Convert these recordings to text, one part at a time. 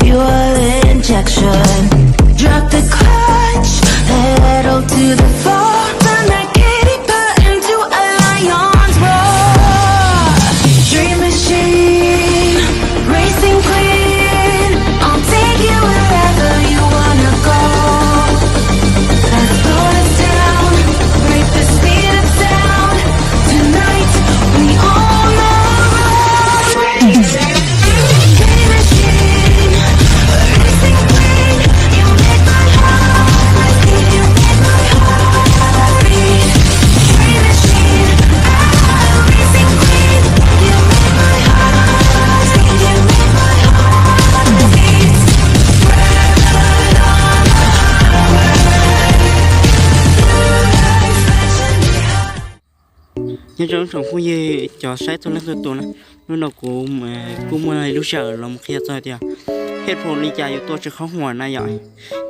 Fuel injection. Drop the clutch, pedal to the floor. Turn that kitty butt into a lion's roar. Dream machine, racing queen. I'll take you wherever you wanna go. Let's slow this down, break the speed of sound. Tonight, we on the road. Dream machine, racing queen. You make my heart beat, you make my heart beat. Dream machine, I'm a racing queen. You make my heart beat, you make my heart beat. Rebel on the highway. Nyob zoo tsoom phooj ywg cov saib txhua leej txhua tus na, hnub no kuv kuj muaj ib lub sij hawm los qhia txog tias headphone li cas yuav tua tsis qhov huam na yom.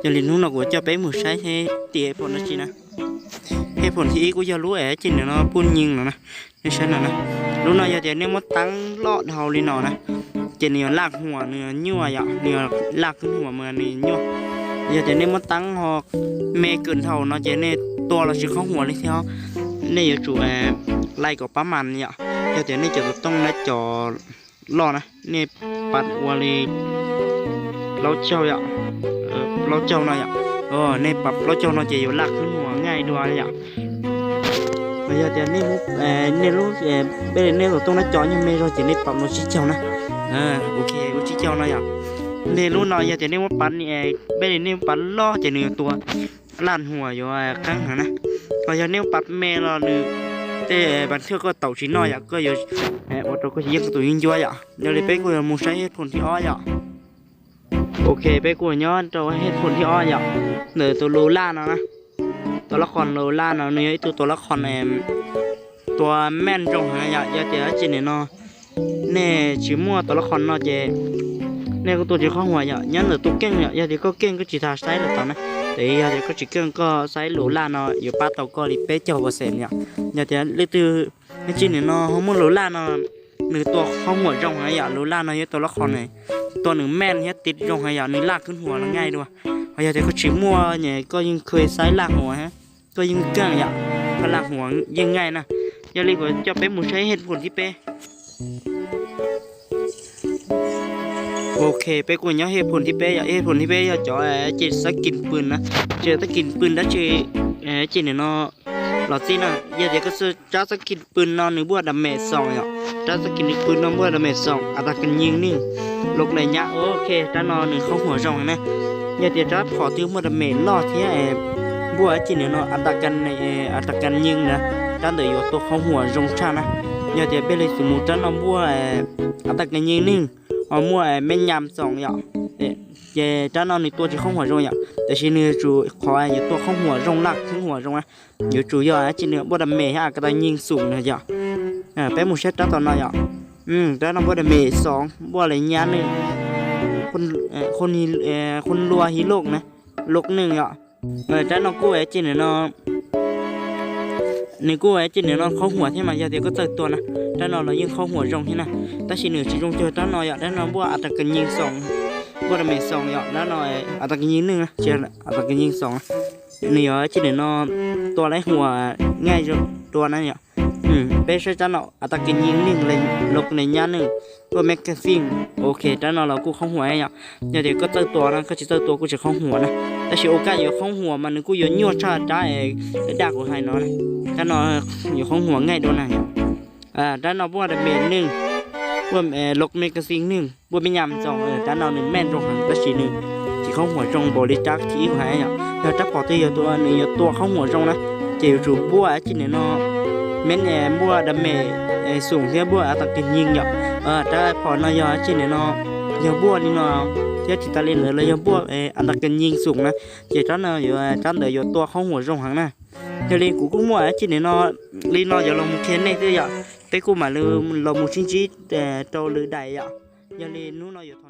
Yog li hnub no kuv coj peb mus saib seb tim headphone dab tsi na. Headphone thib ib kuj yog lub es ces nws no pun nyeej no na, nej saib no na. Lub no yog tias nej muab teeb loj dhau li no na, ces nws yuav laj huam nws nyuaj yom, nws yuav laj khwb huam mas nws nyuaj. Yog tias nej muab teeb ho me kawg dhau no ces nej tua los tsis qhov huam li thiab. Nej yuav tsum laij kom pab mas yom. Yog tias nej cov tus tooj na cov loj na, nej pab ua li plaub caug yom, plaub caug no yom. Nej pab plaub caug no ces yuav laj khwb huam nqaij dua yom. Yog tias nej lub, peb li nej tus tooj na cov nyuag me zog ces nej pab ua tsib caug na. Ok, ua tsib caug no yom. Nej lub no yog tias nej muab pab, peb li nej muab pab loj ces nws yuav tua laj huam yuav qeeb heev na. Ho yog nej muab pab me los nws tej pas thawj koj taus tsis noj yom, koj yuav ua rau koj tsis yeej koj tus yeeb ncuab yom. Yog li peb kuj yuav mus saib headphone thib ob yom. Ok, peb kuj nyob rau headphone thib ob yom, ntawm tus lus laj no na. Tus lab qhon lus laj no nws yog ib tug tus lab qhon tua meej zoo heev yom. Yog tias dab tsi nim no nej tsis muaj tus lab qhon no ces nej kuj tua tsis qhov huam yom. Nyob ntawm tus keej yom, yog tias koj keej koj tsis tas saib los tau na. Ces yog tias koj tsis keej koj saib lus laj no yuav pab tau koj li peb caug percent yom. Yog tias leej twg dab tsi nim no ho muaj lus laj no nws tua qhov huam zoo heev yom. Lus laj no yog tus lab qhon ne, tua nws meej thiab tiv zoo heev yom, nws laj khwb huam los nqaij dua. Ho yog tias koj tsis muaj ne koj yeej khuv xim saib laj huam, koj yeej keej yom, koj laj huam yeej nqaij na. Yog li kuv coj peb mus saib headphone thib peb. Ok, peb kuj nyob headphone thib peb yom. Headphone thib peb yog cov ces xab kim pw na, ces xab kim pw dab tsi ces nim no los txij na. Yog tias koj xwb rab xab kim pw no nws npuaj damage xoom yom, rab xab kim pw no npuaj damage xoom, a tas kas nyeej neej, lub nqaij nyab. Ok, rab no nws qhov huam zoo na. Yog tias rab phom twg muaj damage loj thiab npuaj dab tsi nim no a tas kas, a tas kas nyeej na, rab ntawd yuav tua qhov huam zoo tshaj na. Yog tias peb li xus mus rab no npuaj a tas kas nyeej neej, ho muaj me nyam xoom yom, ces rab no nws tua tsis qhov huam zoo yom, tiam sis nws yuav tsum qhov yuav tua qhov huam zoo, laj khwb huam zoo na. Yuav tsum yog dab tsi nws npuaj damage thiab a tas kas nyeej xoom na yom. Peb mus saib rab tom no yom. Rab no npuaj damage xoom, npuaj li nyab neej, khun lua hi loj na, loj neej yom. Rab no kuj dab tsi nim no, nws kuj dab tsi nim no qhov huam thiab mas yog tias koj txawj tua na, rab no los yeej qhov huam zoo thiab na. Tab sis nws tsis zoo cuag rab no yom, rab no npuaj a tas kas nyeej xoom, npuaj damage xoom yom, rab no a tas kas nyeej neej na, tsis a tas kas nyeej xoom. Nws yog dab tsi nim no tua laj huam nqaij dua na yom. Peb saib rab no a tas kas nyeej neej, loj neej nyab neej, npuaj me kas xeej. Ok, rab no los kuj qhov huam yom. Yog tias koj txawj tua no, koj tsis txawj tua kuj tsis qhov huam na. Tab sis ua kaj yuav qhov huam mas nws kuj yuav nyuaj tshaj rab daj kuv hais no na. Rab no yuav qhov huam nqaij dua na yom. Rab no npuaj damage neej, npuaj loj me kas xeej neej, npuaj me nyam xoom, rab no nws meej zoo heev tab sis nws tsis qhov huam zoo npaum li rab thib ib kuv hais yom. Yog rab phom twg yog tua nws yuav tua qhov huam zoo na, ces yuav tsum npuaj dab tsi nim no, me npuaj damage xoom thiab npuaj a tas kas nyeej yom. Rab phom no yog dab tsi nim no, yog npuaj li no thiab tsis tas li ntawd los yog npuaj a tas kas nyeej xoom na, ces rab no yuav, rab ntawd yuav tua qhov huam zoo heev na. Yog li kuv kuj muaj dab tsi nim no, li no yuav los mus qhia nej thiab yom. Peb kuj mam li los mus sib ntsib rau lwm daim yom. Yog li hnub no yuav